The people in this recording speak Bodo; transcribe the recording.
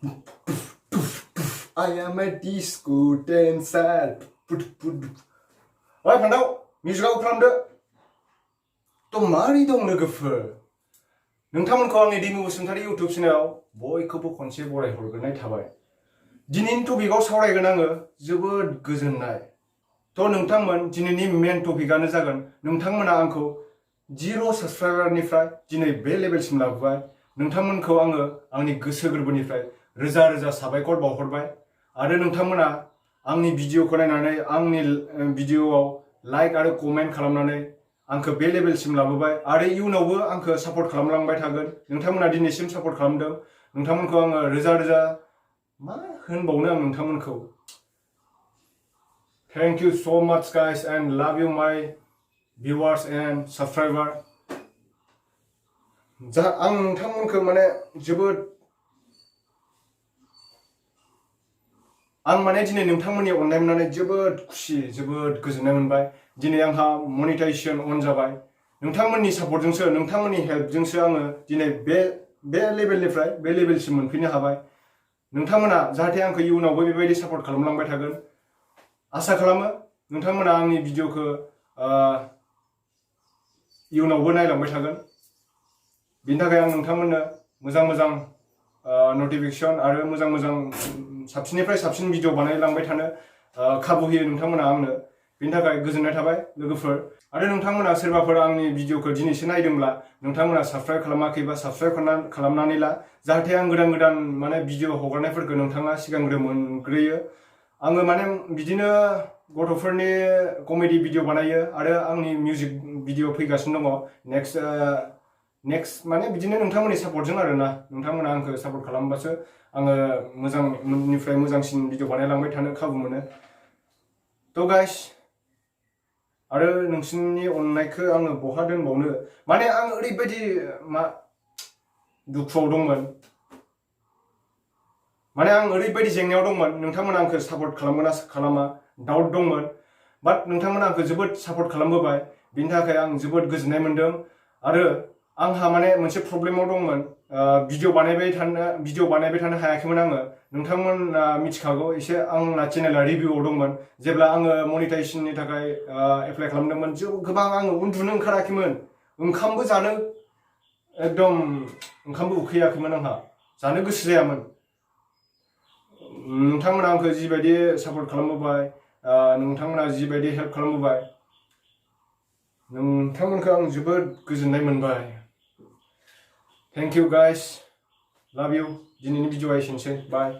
I am a disco dancer. फान्दाव मिउजिकआव खालामदो थ' मारै दं लोगोफोर नोंथांमोनखौ आंनि दिमु बसुमतारी इउटुब चेनेलाव बयखौबो खनसे बरायहरग्रोनाय थाबाय दिनैनि टपिकआव सावरायगोन आङो जोबोद गोजोननाय थ' नोंथांमोन दिनैनि मेन टपिकआनो जागोन नोंथांमोना आंखौ 0 साबस्क्राइबारनिफ्राय दिनै बे लेभेलसिम लाबोबाय नोंथांमोनखौ आङो आंनि गोसो गोरबोनिफ्राय रोजा रोजा साबायखर बावहरबाय आरो नोंथांमोना आंनि भिडिअखौ नायनानै आंनि भिडिअआव लाइक आरो कमेन्ट खालामनानै आंखौ बे लेभेलसिम लाबोबाय आरो इयुनावबो आंखौ सापर्ट खालामलांबाय थागोन नोंथांमोना दिनैसिम सापर्ट खालामदों नोंथांमोनखौ आङो रोजा रोजा मा होनबावनो आं नोंथांमोनखौ Thank you so much guys and love you my viewers and subscriber आं नोंथांमोनखौ माने जोबोद आं माने दिनै नोंथांमोननि अननाय मोननानै जोबोद खुसि जोबोद गोजोननाय मोनबाय दिनै आंहा मनिटाइजेशन अन जाबाय नोंथांमोननि सापर्टजोंसो नोंथांमोननि हेल्पजोंसो आङो दिनै बे लेभेलनिफ्राय बे लेभेलसिम मोनफैनो हाबाय नोंथांमोना जाहाथे आंखौ इयुनावबो बेबायदि सापर्ट खालामलांबाय थागोन आसा खालामो नोंथांमोना आंनि भिडिअखौ इयुनावबो नायलांबाय थागोन बिनि थाखाय आं नोंथांमोननो मोजां मोजां नटिफिकेशन आरो मोजां मोजां साबसिननिफ्राय साबसिन भिडिअ बानायलांबाय थानो खाबु होयो नोंथांमोना आंनो बिनि थाखाय गोजोननाय थाबाय लोगोफोर आरो नोंथांमोना सोरबाफोर आंनि भिडिअखौ दिनैसो नायदोंब्ला नोंथांमोना साबस्क्राइब खालामाखैबा साबस्क्राइब खालामनानै ला जाहाथे आं गोदान गोदान माने भिडिअ हगारनायफोरखौ नोंथाङा सिगांग्रो मोनग्रोयो आङो माने बिदिनो गथ'फोरनि कमेडि भिडिअ बानायो आरो आंनि मिउजिक भिडिअ फैगासिनो दङ नेक्स्ट माने बिदिनो नोंथांमोननि सापर्टजों आरोना नोंथांमोना आंखौ सापर्ट खालामबासो आङो मोजांनिफ्राय मोजांसिन भिडिअ बानायलांबाय थानो खाबु मोनो थ' गाइस आरो नोंसिनि अननायखौ आङो बहा दोनबावनो माने आं ओरैबायदि दुखुआव दंमोन माने आं ओरैबायदि जेंनायाव दंमोन नोंथांमोना आंखौ सापर्ट खालामगोन ना खालामा डाउट दंमोन बाट नोंथांमोना आंखौ जोबोद सापर्ट खालामबोबाय बिनि थाखाय आं जोबोद गोजोननाय मोनदों आरो आंहा माने मोनसे प्रब्लेमाव दंमोन भिडिअ बानायबाय थानो हायाखैमोन आङो नोंथांमोना मिथिखागौ एसे आंना चेनेला रिभिउआव दंमोन जेब्ला आङो मनिटाइजेशननि थाखाय एप्लाइ खालामदोंमोन गोबां आङो उन्दुनो ओंखाराखैमोन ओंखामबो जानो एकदम ओंखामबो उखैयाखैमोन आंहा जानो गोसो जायामोन नोंथांमोना आंखौ जिबायदि सापर्ट खालामबोबाय नोंथांमोना जिबायदि हेल्प खालामबोबाय नोंथांमोनखौ आं जोबोद गोजोननाय मोनबाय थेंक इउ गाइस लाभ इउ दिनैनि भिडिअआ एसेनोसै बाय